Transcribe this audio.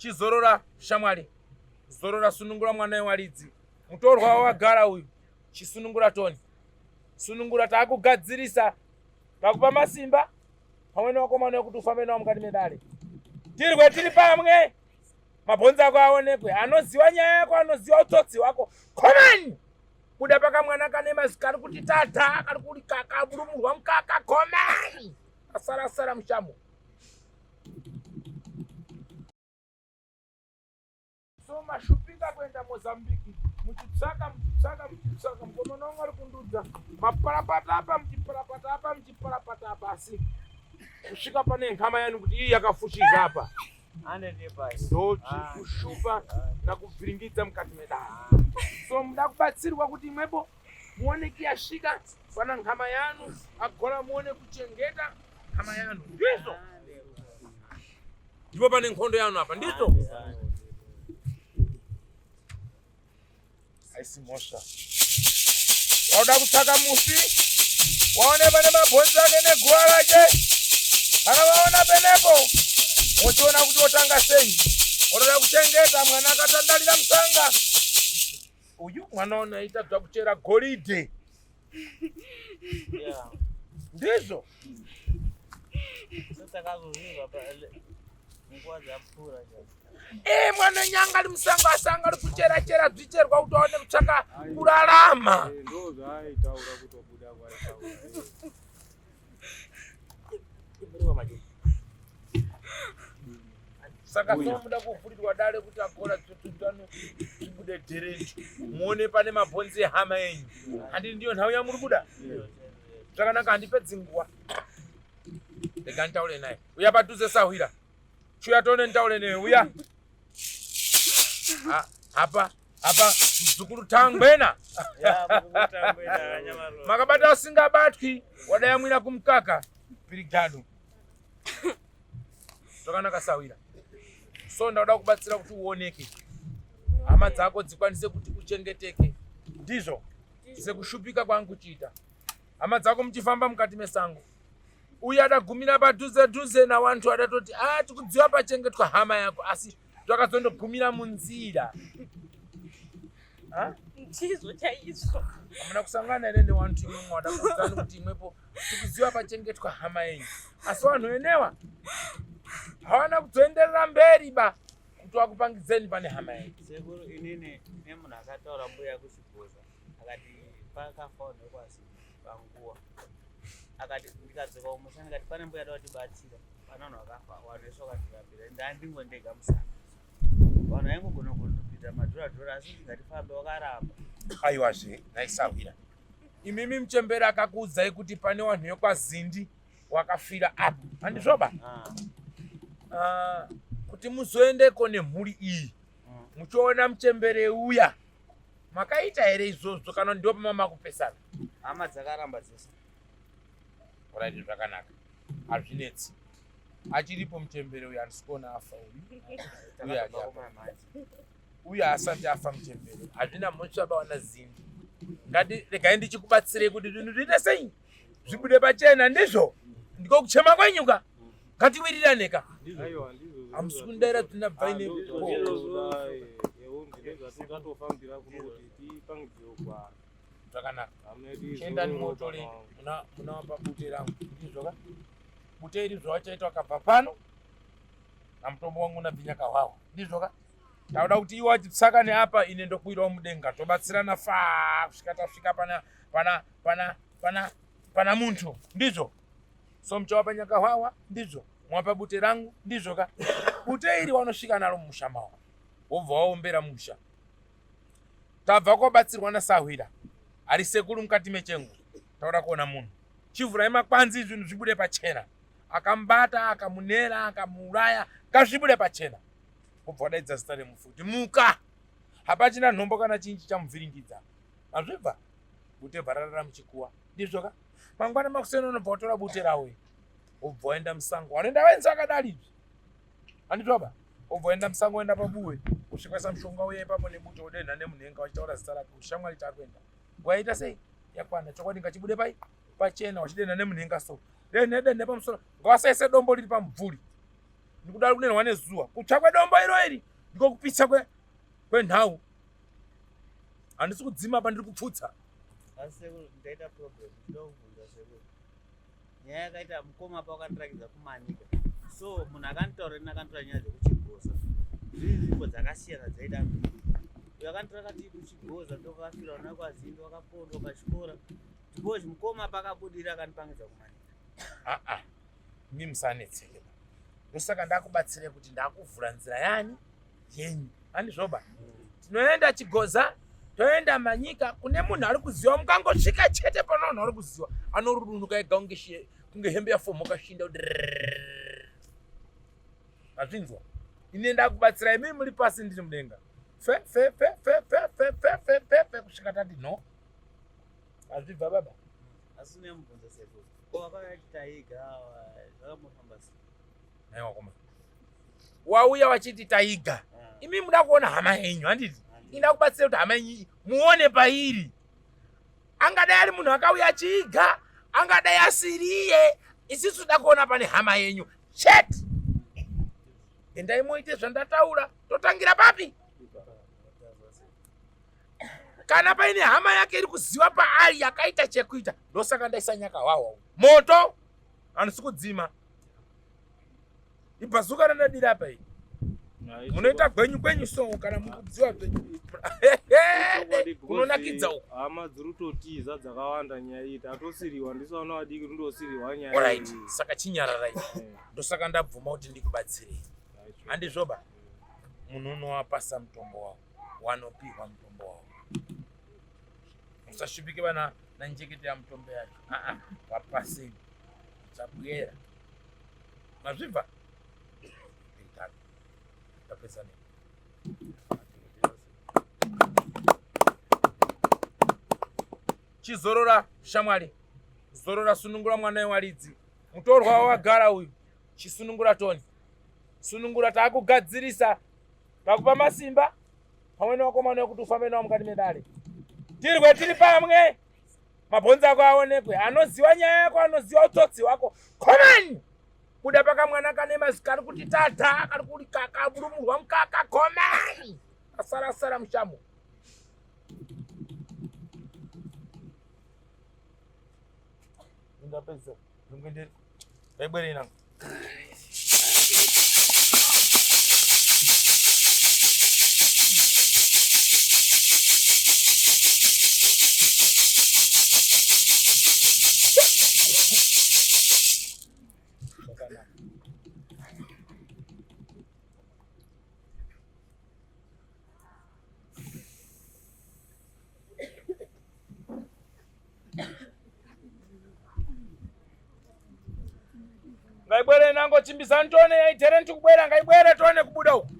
Chizorora shamwari, zorora, sunungura mwana wewaridzi. Mutorwa wawagara uyu, chisunungura Tony. Sunungura, takugadzirisa, takupa masimba pamwe nevakomana wekuti ufambe nawo mukati medare. Tirwe tiri pamwe, mabhonzo ako aonekwe. Anoziva nyaya yako, anoziva utsotsi hwako. Komani! Kuda pakamwana kane mazwi kari kuti tata, kari kuti kaka, burumurwa mukaka, komani! Asara sara mushamu. So mashupika kuenda Mozambique muchitsvaka muchitsvaka muchitsvaka mukomana wangu ari kundudza maparapata apa muchiparapata apa muchiparapata apa asi kusvika pane nkama yanu kuti iyi yakafushika apa ndochikushupa nakuvhiringidza mukati medare so muda kubatsirwa kuti imwepo muoneke yasvika pana nkama yanu agora muone kuchengeta nkama yanu ndizvo ndipo pane nkhondo yanu apa ndizvo haisi mhosva wauda kutsvaka mufi waone pane mabhonzo ake neguva rake kana vaona penepo wochiona kuti wotanga sei wotoda kuchengeta mwana akatandalira musanga uyu mwana ona aitadza kuchera goridhe ndizvo ee mwana nyanga ari musango asanga ari kuchera chera zvicherwa kuti aone kutsvaka kurarama saka somuda kuvhurirwa dare kuti agora tsotutano zvibude dherenji muone pane mabhonzi ehama yenyu handiti ndiyo nhau yamuri kuda zvakanaka handipedzi nguva rega nditaure naye uya padhuze sahwira chiuya tione nditaure newe uya apa apa mzukuru tangwena makabata usingabatwi wadayamwira kumukaka pirigado zvakanaka sawira so ndauda kubatsira kuti uoneke hama dzako dzikwanise kuti uchengeteke ndizvo sekushupika kwangu kuchiita hama dzako muchifamba mukati mesango uye adagumira padhuze dhuze nawantu adatoti a ah, tikudziwa pachengetwa hama yako asi twakazondogumira munzira ndizvo chaizvo hamuna kusangana here newantu imwe mwadakuudzani kuti imwepo tikuziva pachengetwa hama yenyu asi vanhu enewa hawana kuzoenderera mberi ba kuti wakupangidzeni pane hama yenyu sekuru inini nemunhu akataura mbuya kuchigoza akati pakafa vanhu vekwasi panguva akati ndikadzoka kumusha ndikati pane mbuya da kutibatsira pane vanhu vakafa vanhu vese vakatirambira ndandingo ndega musana vanhu vaingogona kundopinda madhura dhura asi ndingatifambe wakaramba aiwazve naisahwira imimi muchembere akakuudzai kuti pane wanhu yekwazindi wakafira apo handizvoba ah. ah, kuti muzoendeko nemhuri iyi mm. muchiona muchembere uya makaita here izvozvo kana ndiwo pama makupesana hama dzakaramba dzese right zvakanaka hazvinetsi achiripo muchembere uyu handisi kuona afa uyu uyu haasati afa muchembere hazvina mhosva bawana zindi ngati regai ndichikubatsirei kuti zvinhu zviite sei zvibude pachena ndizvo ndiko kuchema kwenyu ka ngatiwirirane ka hamusi kundaira tina bvaine zvakanaka chiendani motore munawapa bute rangu ndizvo ka bute iri zvawachaita wakabva pano namutombo wangu unabvinya kahwawa ndizvo ka tauda kuti iwe wachitsaka neapa ine ndokwirawo mudenga tobatsirana fa kusvika tasvika pana pana pana pana pana muntu ndizvo so muchawapa nyakahwawa ndizvo mwapa bute rangu ndizvo ka bute iri wanosvika naro mumusha mawo wobva waombera musha tabva kobatsirwa nasahwira ari sekuru mukati mechengu tauda kuona munhu chivhurai makwanzi zvinhu zvibude pachena akamubata akamunera akamuuraya ngazvibude pachena wobva wadaidza zita remufi kuti muka hapachina nhombo kana chinyi chichamuvhiringidza mazvibva bute bva rarara muchikuwa ndizvo ka mangwana makuseni unobva watora bute rawo wobva waenda musango wanoenda vaenzi vakadari izvi handitoba wobva waenda musango waenda pabuwe usvikaisa mushonga uye ipapo nebute wodenha nemunhenga wachitaura zita rake kuti shamwari takuenda nguva yaita sei yakwana chokwadi ngachibude pai pachena wachidenha nemunhenga so denhe denhe pamusoro ngawasaise dombo riri pamubvuri Ndikuda kunenwa nezuva. Kutsva kwedombo iro iri ndiko kupisa kwenhau. Handisi kudzima apa ndiri kupfutsa. Asi sekuru ndaita problem ndokubvunza sekuru. Nyaya yakaita mukoma pa wakandirakidza kumanika. So munhu akanditaura ini akanditora nyaya dzekuchigoza. Dziri nzvimbo dzakasiyana dzaida mbiri. Uyo akanditora akati kuchigoza ndokafira vana kwazindo wakapondwa pachikora. Because mukoma pakabudira akandipangidza kumanika. Ah ah. Imi musanetseke. Ndosaka ndakubatsira kuti ndakuvhura nzira yani yenyu. Handizvoba. Tinoenda Chigoza, toenda Manyika kune munhu ari kuziva mukangosvika chete pane vanhu vari kuziva anorudunuka ega kunge kunge hembe yafomoka shinda kuti mazvinzwa ine ndakubatsira imi muri pasi ndiri mudenga fe fe fe fe fe fe fe fe fe fe kusvika tati no azvibva baba asi nemubvunzo sekuru ko vakauya chitaiga zvakambofamba sei Nhai wakoma. Wauya wachiti taiga. Ah. Imi muda kuona hama yenyu handiti? Inda kubatsira kuti hama yenyu muone pairi. Angadai ari munhu akauya achiiga, angadai asiriye. Isisu toda kuona pane hama yenyu. Chete. Endai moite zvandataura. Totangira papi? Kana paine hama yake iri kuziva paari yakaita chekuita, ndosaka ndaisa nyaka hwahwa. Moto handisi kudzima. Ibhazuka randadira apa iyi. Munoita gwenyu kwenyu so kana mukudziwa zvenyu. Kunonakidza uku. Hama dziri kutotiza dzakawanda nyaya iyi tatosiriwa ndisu vana vadiki tondosiriwa nyaya. Alright, saka chinyararai. Eh. Ndosaka ndabvuma kuti ndikubatsirei. Handizvoba. Munhu unowapasa mutombo wavo. Wanopihwa mutombo wavo. Musashupike vana nanjekete yamutombo yacho. Ah ah, vapasei. Chabwera. Mazvibva? Ndapedza ne. Chizorora shamwari. Zorora sunungura mwana wewaridzi. Mutorwa wawagara uyu. Chisunungura Tony. Sunungura takugadzirisa. Takupa masimba pamwe nevakomana wekuti ufambe nawo mukati medare. Tirwe tiri pamwe. Mabhonzo ako aonekwe. Anoziva nyaya yako, anoziva utsotsi hwako. Komani! Kuda pakamwana kane mazwi kari kuti tata, kari kuti kaka, burumurwa mukaka. Komani! Asara sara mushamu. Ndapedza. Ndingoendera. Ndaibwere inangu. Ngaibwere nango chimbisani tione yaitere ndikubwera ngaibwere tione kubuda uku.